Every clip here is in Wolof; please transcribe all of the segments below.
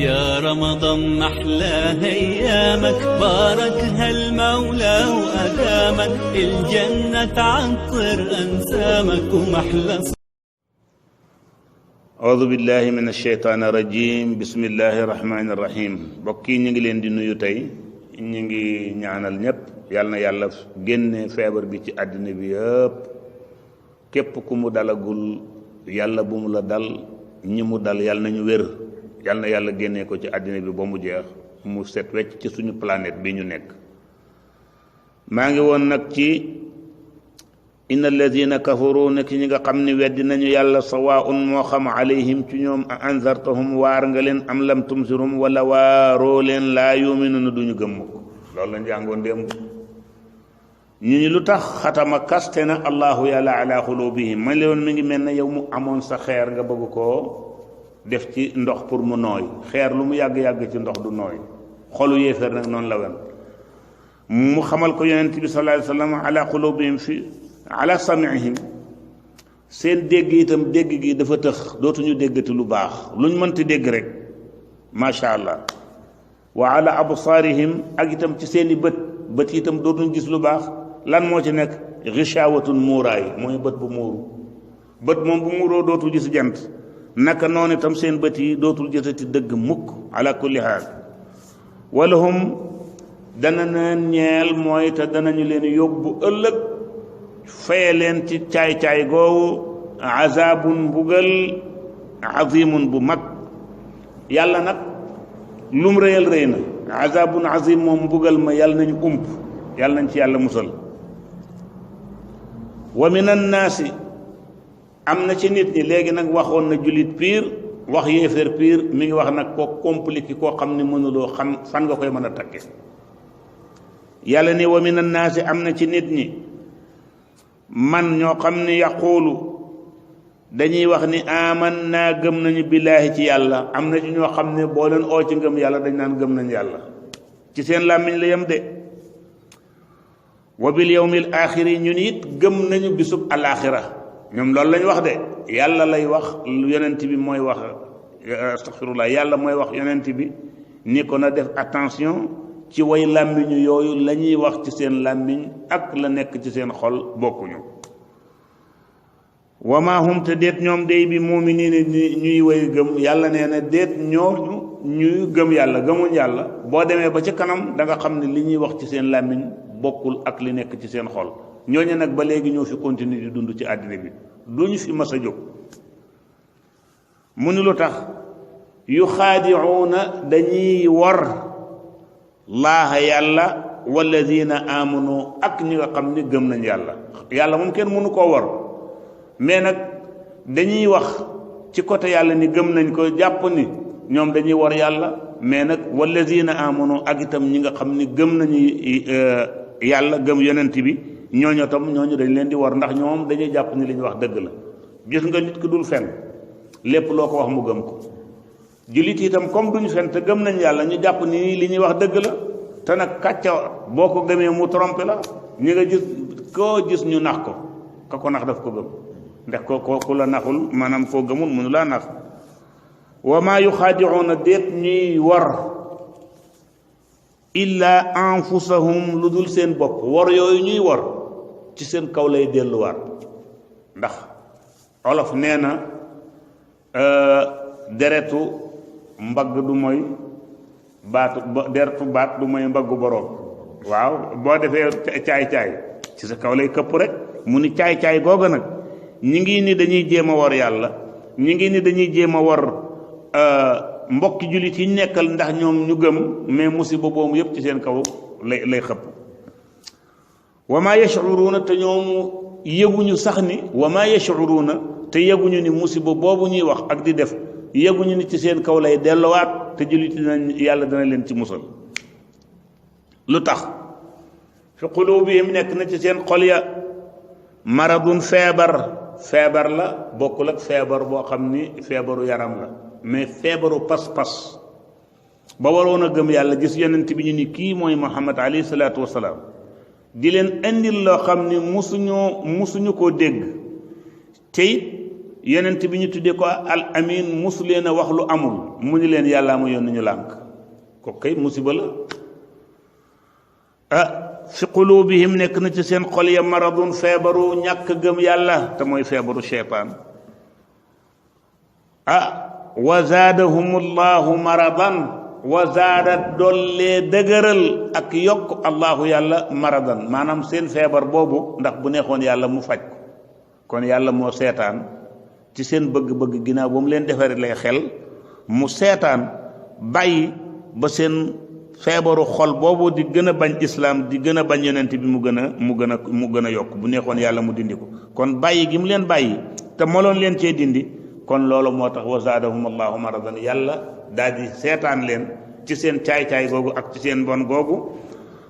يا رمضان أحلى أيامك، باركها المولى وأدامك، الجنة تعطر أنسامك ومحلى. أعوذ بالله من الشيطان الرجيم. بسم الله الرحمن الرحيم. bokki ñi ngi leen di nuyu tey, ñi ngi ñaanal ñëpp yal na yàlla génne feebar bi ci àddina bi yëpp. képp ku mu dalagul yàlla bu mu la dal, ñi mu dal yàlla nañu wér, yal na yàlla génnee ko ci àddina bi ba mu jeex, mu set wecc ci suñu planète bi ñu nekk. maa ngi woon nag ci inna alladina kafaru nekk ñi nga xam ne weddi nañu yàlla sawaun moo xam alayhim ci ñoom a anzartahum waar nga leen am lam tumsirum wala waaroo leen laa yuminuna duñu gëm mukk. loolu lañ jàngoon démb. ñu ni lu tax xatama kaste na allahu yàlla ala xulubihim. man leen mi ngi mel ne yow mu amoon sa xeer nga bëgg koo def ci ndox pour mu nooy. xeer lu mu yàgg-yàgg ci ndox du nooy. xolu yéeféer nag noonu la wen. mu xamal ko yonent bi sallallahu alayhi wa sallam ala qulubihim fi ala samihim. seen dégg itam dégg gi dafa tëx, dootuñu déggati lu baax, luñ mënti dégg rek macha allah. wa ala absaarihim, ak itam ci seeni bët itam dootuñu gis lu baax. lan moo ci nekk ghishawatun muuraay, mooy bët bu muuru. bët moom bu muuroo dootul gis jant. naka noonu itam seen bët yi dootul gisati dëgg mukk. ala kulli haal walahum dana leen ñeel mooy te danañu leen yóbbu ëllëg faye leen ci caay-caay goowu azabun mbugal azimun bu mag. yàlla nag lum rëyal rëy na. azabun azim moom mbugal ma yàlla nañu yàlla nañ ci yàlla musal. wa min annaasi, am na ci nit ñi. léegi nag waxoon na jullit piir, wax yéeféer piir, mi ngi wax nag koo compliqué, koo xam ne mënuloo xam fan nga koy mën a takke. yàlla ne wa min annaasi, am na ci nit ñi man ñoo xam ne yaquulu dañuy wax ni aman naa gëm nañu billaahi ci yàlla. am na ci ñoo xam ne boo leen oo ci ngëm yàlla dañ naan gëm nañu yàlla, ci seen làmmiñ la yem de. wa bil yawmil axiri, ñun it gëm nañu bisub alaaxira. ñoom loolu lañ wax de. yàlla lay wax, yonent bi mooy wax, astaghfirullah, yàlla mooy wax yonent bi ni ko na def attention ci way làmmiñu yooyu. la ñuy wax ci seen làmmiñ ak la nekk ci seen xol bokkuñu. wa maa hum, te déet ñoom day bi mu'miniina ñuy way gëm. yàlla nee na déet ñooñu ñuy gëm yàlla, gëmuñ yàlla. boo demee ba ci kanam da nga xam ne li ñuy wax ci seen làmmiñ bokkul ak li nekk ci seen xol. ñooñu nag ba léegi ñoo fi continuer di dund ci àddina bi, duñu fi mas a jóg. mu ni lu tax yuxaadicuuna dañuy war laaha yàlla walladina amanu, ak ñi nga xam ne gëm nañ yàlla. yàlla moom kenn mënu koo war, mais nag dañuy wax ci côté yàlla ni gëm nañ ko, jàpp ni ñoom dañuy war yàlla. mais nag walladina amanu, ak itam ñi nga xam ni gëm nañu yàlla, gëm yonent bi, ñooñu dañ leen di war, ndax ñoom dañuy jàpp ni li ñu wax dëgg la. gis nga nit ki dul fen, lépp loo ko wax mu gëm ko. jullit itam comme duñu fen te gëm nañ yàlla, ñu jàpp ni li ñuy wax dëgg la. te nag kàcca boo ko gëmee mu trompé la. ñi nga gis koo gis ñu nax ko, ka ko nax daf ko gëm. ndax ku la naxul, maanaam koo gëmul mënu laa nax. wa maa yuxaadicuuna, déet ñuy war illa anfusahum, lu dul seen bopp. war yooyu ñuy war ci seen kaw lay delluwaat. ndax olof nee na deretu mbagg du mooy deretu baat du mooy mbaggu boroom. waaw, boo defee caay-caay ci sa kaw lay këpp rek. mu ni caay-caay googa nag ñi ngi ni dañuy jéem a war yàlla, ñi ngi ni dañuy jéem a war mbokki jullit yi nekkal ndax ñoom ñu gëm, mais musiba boobu yépp ci seen kaw lay xëpp. wa maa yash'uruuna, te ñoom yëguñu sax ni, wa maa yash'uruuna, te yëguñu ni musiba boobu ñuy wax ak di def, yëguñu ni ci seen kaw lay delluwaat, te jullit yàlla dana leen ci musal. lu tax fi quluubihim, nekk na ci seen xol ya maradun, feebar la, bokkul ak feebar boo xam ni feebaru yaram la, mais feebaru pas-pas. ba waroon a gëm yàlla gis yonent bi ñu ni kii mooy Muhammad alayhi salaatu wasalaam di leen indil loo xam ni musuñu koo dégg te it yonent bi ñu tuddee ko al amin musu leen a wax lu amul mu ni leen yàllaa ma yónni ñu lànk ko kay musiba la fi qulubihim nekk na ci seen xol ya maradun feebaru ñàkk gëm yàlla te mooy feebaru cheytaan wa zaadahum allahu maradan wa zaada dollee dëgëral ak yokk allahu yàlla maradan maanaam seen feebar boobu ndax bu neexoon yàlla mu faj ko kon yàlla moo seetaan ci seen bëgg-bëgg ginnaaw ba mu leen defaree lay xel mu seetaan bàyyi ba seen feebaru xol boobu di gën a bañ islam di gën a bañ yonent bi mu gën a yokk bu neexoon yàlla mu dindi ko kon bàyyi gi mu leen bàyyi te moloon leen cee dindi kon loolu moo tax wa zaadahum allahu maradan yàlla daal di seetaan leen ci seen caay-caay googu ak ci seen bon googu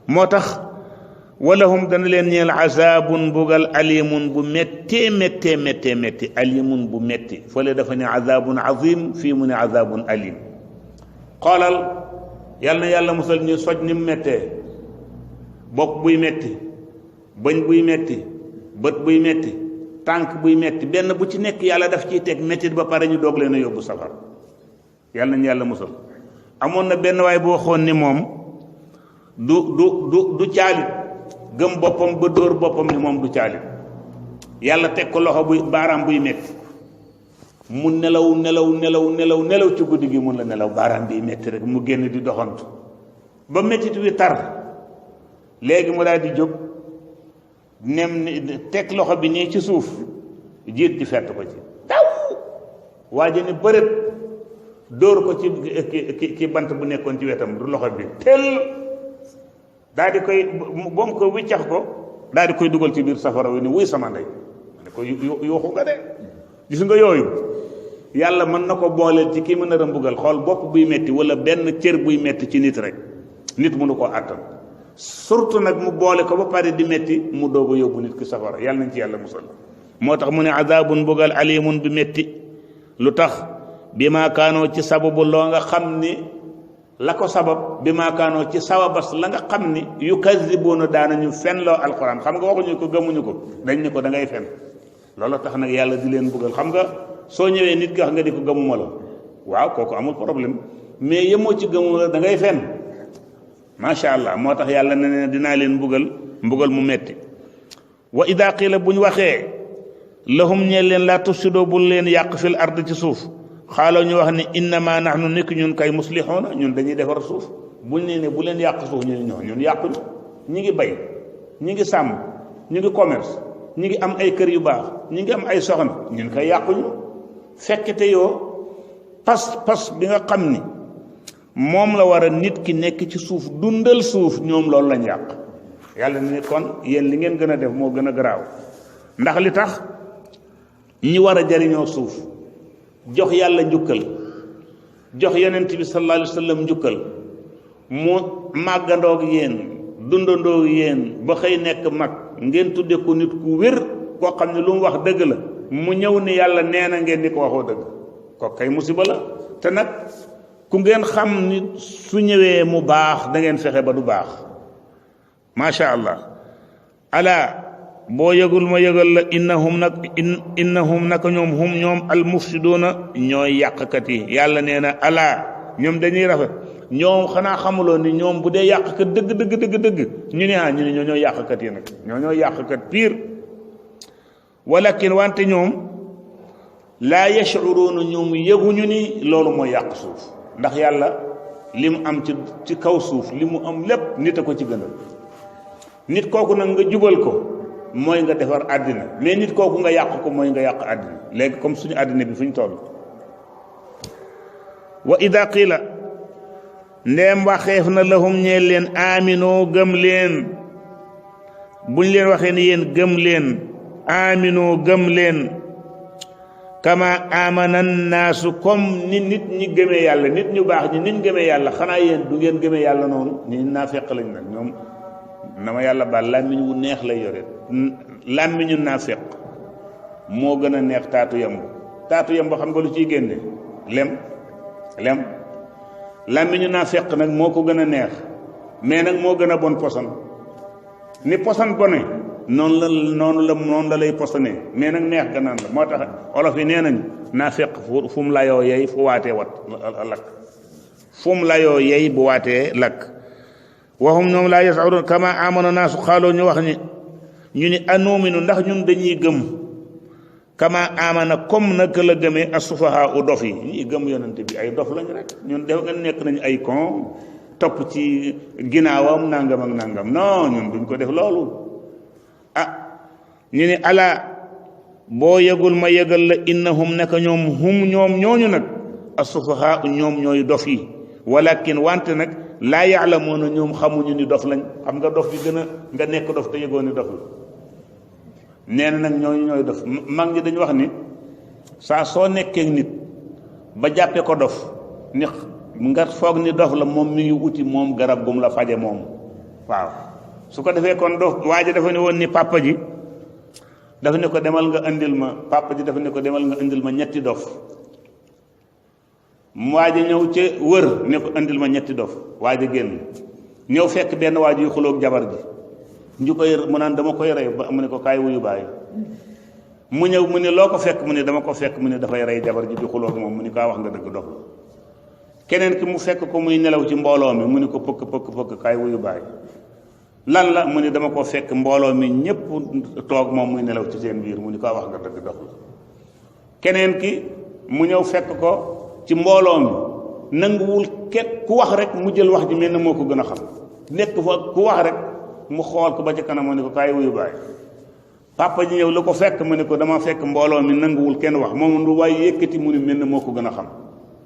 moo tax walahum dana leen ñeel azabun mbugal alimun bu méttee métti alimun bu métti fële dafa ne azabun azim fii mu ne azabun alim xoolal yàlla na yàlla musal ñu soj ni mu méttee bopp buy métti bëñ buy métti bët buy métti tànk buy métti benn bu ci nekk yàlla daf ciy teg méttit ba pare ñu doog leen a yóbbu safar yàlla nañu yàlla musal amoon na benn waay boo xoon ni moom du caalit gëm boppam ba dóor boppam ni moom du caalit yàlla teg ko loxo buy baaraam buy métti mu nelaw ci guddi gi mun la nelaw baaraam biy métti rek mu génn di doxantu ba méttit wi tar léegi mu daal di jóg nem teg loxo bi nii ci suuf jiit di fett ko ci taw waa ji ni bërët dóor ko ci bant bu nekkoon ci wetam du loxo bi tel daal di koy boom ko wiccax ko daal di koy dugal ci biir safara wi ni wuy sama ndey ma ne ko yuuxu nga de gis nga yooyu yàlla mën na ko booleel ci kii mën a rëmbugal xool bopp buy metti wala benn cër buy metti ci nit rek nit mënu koo àttan surtout nag mu boole ko ba pare di metti mu doog a yóbbu nit ki safara yàlla nañ ci yàlla musal moo tax mu ne azabun mbugal alimun bi metti lu tax bi maakaanoo ci sababu loo nga xam ni la ko sabab bi maakaanoo ci sababas la nga xam ni yu kazibuuna daanañu fen loo alquran xam nga waxuñu ko gëmuñu ko dañ ne ko da ngay fen loolu tax nag yàlla di leen buggal xam nga soo ñëwee nit ki wax nga di ko gëmuma la waaw kooku amul problème mais yemoo ci gëmuma la da ngay fen macha allah moo tax yàlla ne dinaa leen mbugal mu metti wa ida qila bu ñu waxee lahum ñeel leen laa tufsidoo bul leen yàq fil ard ci suuf xaaloo ñu wax ne innama nahnu nekk ñun kay muslixoona ñun dañuy defar suuf buñ ne bu leen yàq suuf ñu ne ñun yàquñu ñi ngi bay ñi ngi sàmm ñi ngi commerce ñi ngi am ay kër yu baax ñi ngi am ay soxna ñun kay yàquñu fekkete yoo pas bi nga xam ni moom la war a nit ki nekk ci suuf dundal suuf ñoom loolu lañ yàq yàlla ne kon yéen li ngeen gën a def moo gën a garaaw ndax li tax ñi war a jariñoo suuf jox yàlla njukkal jox yonent bi sallallahu alayhi wa sallam njukkal mu màggandoog yéen dundandoog yéen ba xëy nekk mag ngeen tudde ko nit ku wér koo xam ne lu mu wax dëgg la mu ñëw ni yàlla nee na ngeen di ko waxoo dëgg kooku kay musiba la te nag ku ngeen xam ni su ñëwee mu baax da ngeen fexe ba du baax macha allah ala boo yëgul ma yëgal la innahum naka ñoom hum ñoom almufsiduuna ñooy yàqkat yi yàlla nee na ala ñoom dañuy rafet ñoom xanaa xamuloo ni ñoom bu dee yàqkat dëgg ñu ne ñoo ñooy yàqkat yi nag ñoo ñooy yàqkat pire walakin wante ñoom laa yash'uruuna ñoom yëguñu ni loolu mooy yàq suuf ndax yàlla li mu am ci kaw suuf li mu am lépp nit a ko ci gënal nit kooku nag nga jubal ko mooy nga defar àddina mais nit kooku nga yàq ko mooy nga yàq àddina léegi comme suñu àddina bi fu ñu toll wa ida qila ndeem waxeef na lahum ñeel leen aminoo gëm leen buñ leen waxee ni yéen gëm leen aminoo gëm leen kama amana naasu comme ni nit ñi gëmee yàlla nit ñu baax ñi nit gëmee yàlla xanaa yéen du ngeen gëmee yàlla noonu ñi naafeq lañ nag ñoom na ma yàlla baal làmmiñ wu neex lay yore làmmiñu naafeq moo gën a neex taatu yamb xam nga lu ciy génne lem làmmiñu naafeq nag moo ko gën a neex mais nag moo gën a bon poson ni poson bone noonu la lay posone mais nag neex ganaan la moo tax olof yi nee nañu naafeq fu mu layoo yey fu waatee lakk fu mu layoo yey bu waatee lakk waxum ñoom laa yas'uruun kama amana naasu xaaloo ñu wax ñu ni anuuminu ndax ñun dañuy gëm kama amana comme naka la gëmee as-sufahaa u dof yi ñuy gëm yonente bi ay dof lañu rek ñun def nga nekk nañu ay con topp ci ginnaawam nangam ak nangam non ñun duñ ko def loolu ñu ni ala boo yëgul ma yëgal la innahum naka ñoom ñooñu nag as-sufahaa ñoom ñooy dof yi walakin wante nag laa ya'lamuuna ñoom xamuñu ni dof lañ xam nga dof bi gën a nga nekk dof te yëgoo ni dof la nee na nag ñooñu ñooy dof mag ñi dañu wax ni saa soo nekkee nit ba jàppee ko dof ni nga foog ni dof la moom mi ngi uti moom garab gum la faje moom waaw su ko defee kon dof waa ji dafa ne woon ni papa ji dafa ne ko demal nga indil ma papa ji dafa ne ko demal nga indil ma ñetti dof waa ji ñëw ca wër ne ko indil ma ñetti dof waa ji génn ñëw fekk benn waa ji xuloog jabar ji ñu koy mu naan dama koy rey ba mu ne ko kaay wuyu bàyyi mu ñëw mu ne loo ko fekk mu ne dama ko fekk mu ne dafay rey jabar ji di xuloog moom mu ne kaa wax nga dëgg dof la keneen ki mu fekk ko muy nelaw ci mbooloo mi mu ne ko pëkk kaay wuyu bàyyi lan la mu ne dama ko fekk mbooloo mi ñëpp toog moom muy nelaw ci seen biir mu ne kaa wax nga dëgg dof la keneen ki mu ñëw fekk ko ci mbooloo mi nanguwul ku wax rek mu jël wax ji mel na moo ko gën a xam nekk fa ku wax rek mu xool ko ba ci kanam mu ne ko kaay wuyu bàyyi papa ji ñëw lu ko fekk mu ne ko dama fekk mbooloo mi nanguwul kenn wax moom lu waaye yëkkati mu ne mel na moo ko gën a xam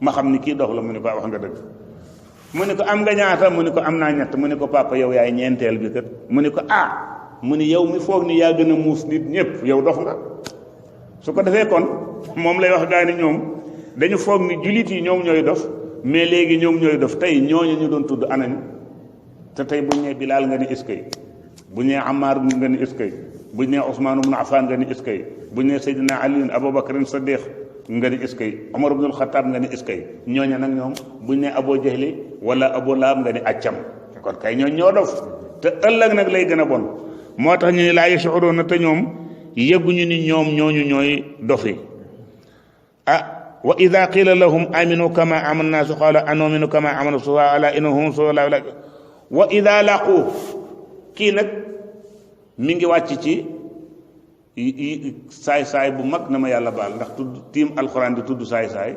ma xam ni kii dox la mu ne ko wax nga dëgg mu ne ko am nga ñaata mu ne ko am naa ñett mu ne ko papa yow yaay ñeenteel bi kat mu ne ko mu ne yow mi foog ni yaa gën a muus nit ñëpp yow dof nga su ko defee kon moom lay wax gaa ni ñoom dañu foog ni jullit yi ñoom ñooy dof mais léegi ñoom ñooy dof tey ñooñu ñu doon tudd anañ te tey buñ nee Bilaal nga ni iskay buñ nee Ammaar nga ni iskay buñ nee Usmaan ibn Affaan nga ni iskay buñ nee Seydina Ali Abubakar Saddiq nga ni iskay Omar ibnul Xattaab nga ni iskay ñooñu nag ñoom buñ nee Abu Jahli wala Abu Lahab nga ni accam kon kay ñooñu ñoo dof te ëllëg nag lay gën a bon moo tax ñu ne laa yash'uruuna te ñoom yëgguñu ni ñoom ñooñu ñooy dofi wa ida qila lahum aminu kama amana naasu qaalu anu'minu kama amana sufahaa alaa innahum sufahaa wa ida laqu kii nag mi ngi wàcc ci saay-saay bu mag na ma yàlla baal ndax tudd tiim alxuraan di tudd saay-saay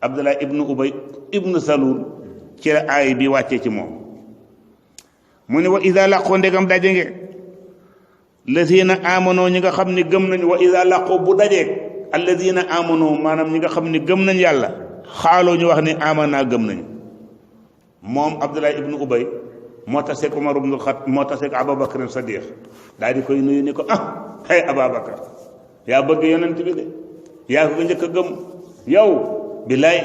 Abdullah ibnu Ubay ibnu Salul ci la aay bi wàccee ci moom mu ne wa ida laqu ndegam daje nge lazina amanoo ñi nga xam ne gëm nañ wa ida laqu bu dajeeg alladina amanu maanaam ñi nga xam ne gëm nañ yàlla xaaloo ñu wax ni amana gëm nañ moom Abdullah ibnu Ubay moo taseeg Umar ibnul Xattaab moo taseeg Abubakar Sadiq daal di koy nuyu ni ko hey Ababakar yaa bëgg yonent bi de yaa ko njëkk a gëm yow bilaay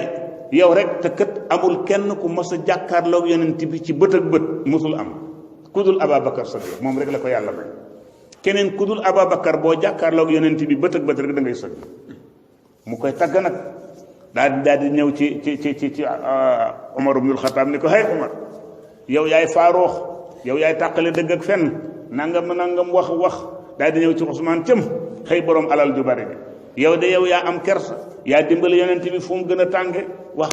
yow rek te kët amul kenn ku mos a jàkkaarloog yonent bi ci bët ak bët mosul am ku dul Ababakar Sadiq moom rek la ko yàlla may keneen ku dul Ababakar boo jàkkaarloog yonent bi bët ak bët rek da ngay sëgg mu koy tagg nag daal di ñëw ci Omar ibnul Xattaab ni ko hey Omar yow yaay faaroox yow yaay tàqale dëgg ak fenn nangam wax daal di ñëw ci Usmaan cëm xëy borom alal ju bari bi yow de yow yaa am kersa yaa dimbali yonent bi fu mu gën a tànge wax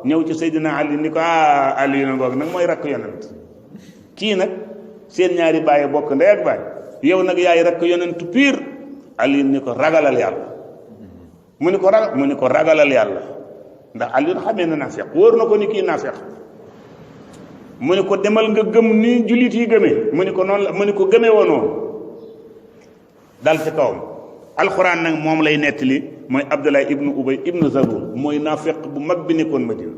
ñëw ci Seydina Ali ni ko Ali na ngoog nag mooy rakk yonent kii nag seen ñaari bàyyi bokk ndey ak baay yow nag yaay rakk yonent piir Ali ni ko ragalal yàlla mu ni ko ragalal yàlla ndax Ali xamee na naafeq wóor na ko ni kii naafeq mu ni ko demal nga gëm ni jullit yi gëmee mu ni ko noonu la mu ni ko gëmee woon noonu dal ci kawam alxuraan nag moom lay nettali mooy Abdullah ibnu Ubay ibnu Salul mooy naafeq bu mag bi nekkoon Madina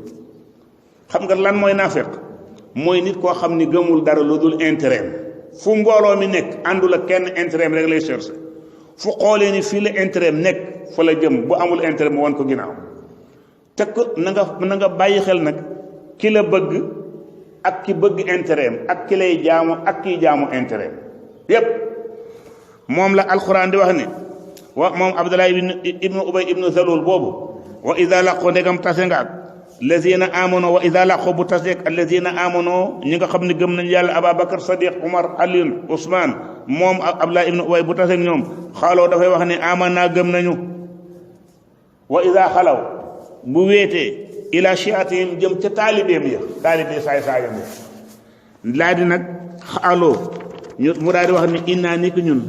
xam nga lan mooy naafeq mooy nit koo xam ni gëmul dara lu dul intérêt fu mbooloo mi nekk àndul ak kenn intérêt rek lay chercher fu xoolee ni fii la intérêt nekk fa la jëm bu amul intérêt mu wan ko ginnaaw te ko na nga bàyyi xel nag ki la bëgg ak ki bëgg intérêt ak ki lay jaamu ak kiy jaamu intérêt yépp moom la alxuraan di wax ni moom Abdullah ibnu Ubay ibnu Salul boobu wa ida laqu ndegam tase nga ak lazina amano wa ida laqo bu taseeg allazina amano ñi nga xam ne gëm nañ yàlla Ababakar Sadiq Umar Aliyun Ousmane moom ak Abdullah ibn Ubay bu taseeg ñoom xaaloo dafay wax ne amanna gëm nañu wa ida xalaw bu wéetee ila shiatihim jëm ca taalibeem ya taalibe saay saayam ya laa di nag xaaloo mu daal di wax ne innaa ni ko ñun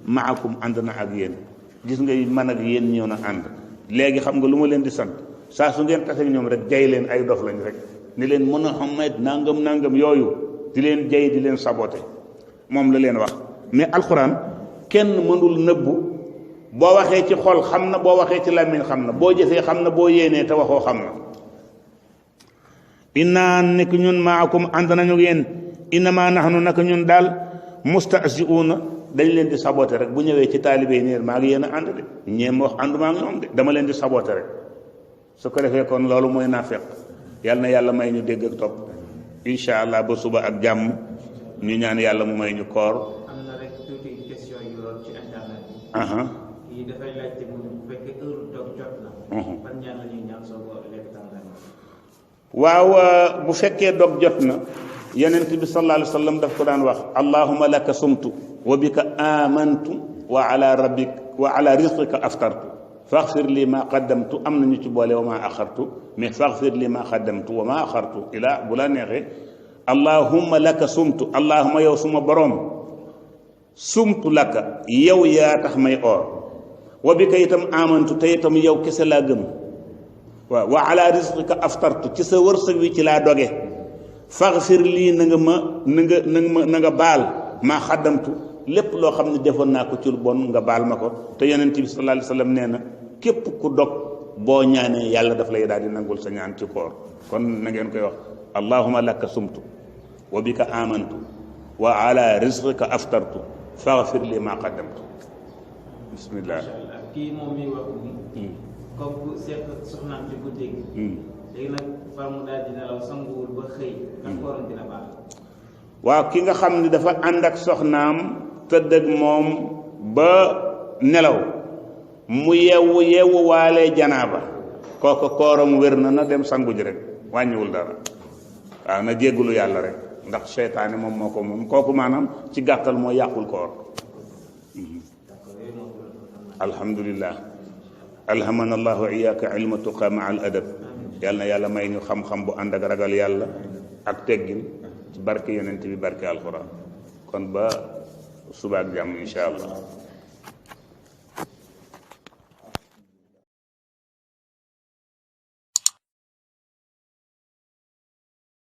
maakum ànd na ak yéen gis nga man ak yéen ñëw na ànd léegi xam nga lu ma leen di sant saa su ngeen taseeg ñoom rek jay leen ay dof lañ rek ni leen Muhammad nangam yooyu di leen jay di leen saboté moom la leen wax mais alxuraan kenn mënul nëbbu boo waxee ci xol xam na boo waxee ci làmmiñ xam na boo jëfee xam na boo yéenee te waxoo xam na innaa nekk ñun maakum ànd nañu yéen innama nahnu nak ñun daal mustahzi'uuna dañ leen di saboté rek bu ñëwee ci taalibe yi maa ngi yéen a ànd de ñeem wax àndumaa ngi ñoom de dama leen di saboté rek su ko defee kon loolu mooy naafeq yàlla na yàlla may ñu dégg ak topp incha allah ba suba ak jàmm ñu ñaan yàlla mu may ñu koor. am na rek tuuti question yu root ci internet bi. kii dafay laajte bu fekkee heure dog jot na. ban ñaan la ñuy ñaan soo ko lekk tàngaay. waaw bu fekkee dog jot na yonent bi sallallahu alayhi wa sallam daf ko daan wax allahumma laka sumtu wa bika amantu wa ala rabbik wa ala rizqika aftartu faghfir li ma qaddamtu am nañu ci boole wa ma axartu mais faghfir li ma qaddamtu wa ma axartu ila bu la neexee allahumma laka sumtu allahumma yow suma boroom sumtu laka yow yaa tax may oor wa bika itam amantu te itam yow kese laa gëm waaw wa ala rizqika aftartu ci sa wërsëg wi ci laa doge faghfir lii na nga baal maa xaddamtu lépp loo xam ne defoon naa ko ci lu bon nga baal ma ko te yonent bi sallallahu alayhi wa sallam nee na képp ku dog boo ñaanee yàlla daf lay daal di nangul sa ñaan ci koor kon na ngeen koy wax allahumma laka sumtu wa bika amantu wa ala rizqika aftartu faghfir li maa qaddamtu bismillah. kii moom mi wax ni comme bu seet soxnaam ci guddi gi léegi nag far mu daal di nelaw sanguwul ba xëy ndax kooram dina baax. waaw ki nga xam ni dafa ànd ak soxnaam tëdd ak moom ba nelaw mu yeewu waalee janaaba kooku kooram wér na dem sangu ji rek wàññiwul dara waaw na jéggulu yàlla rek ndax seytaane moom moo ko moom kooku maanaam ci gàttal moo yàqul koor. alhamdulillah alhamana allahu iyaaka ilma tuqa maa al adab yàlla na yàlla may ñu xam-xam bu ànd ak ragal yàlla ak teggin ci barke yonent bi barke alxuraan kon ba suba ak jàmm incha allah.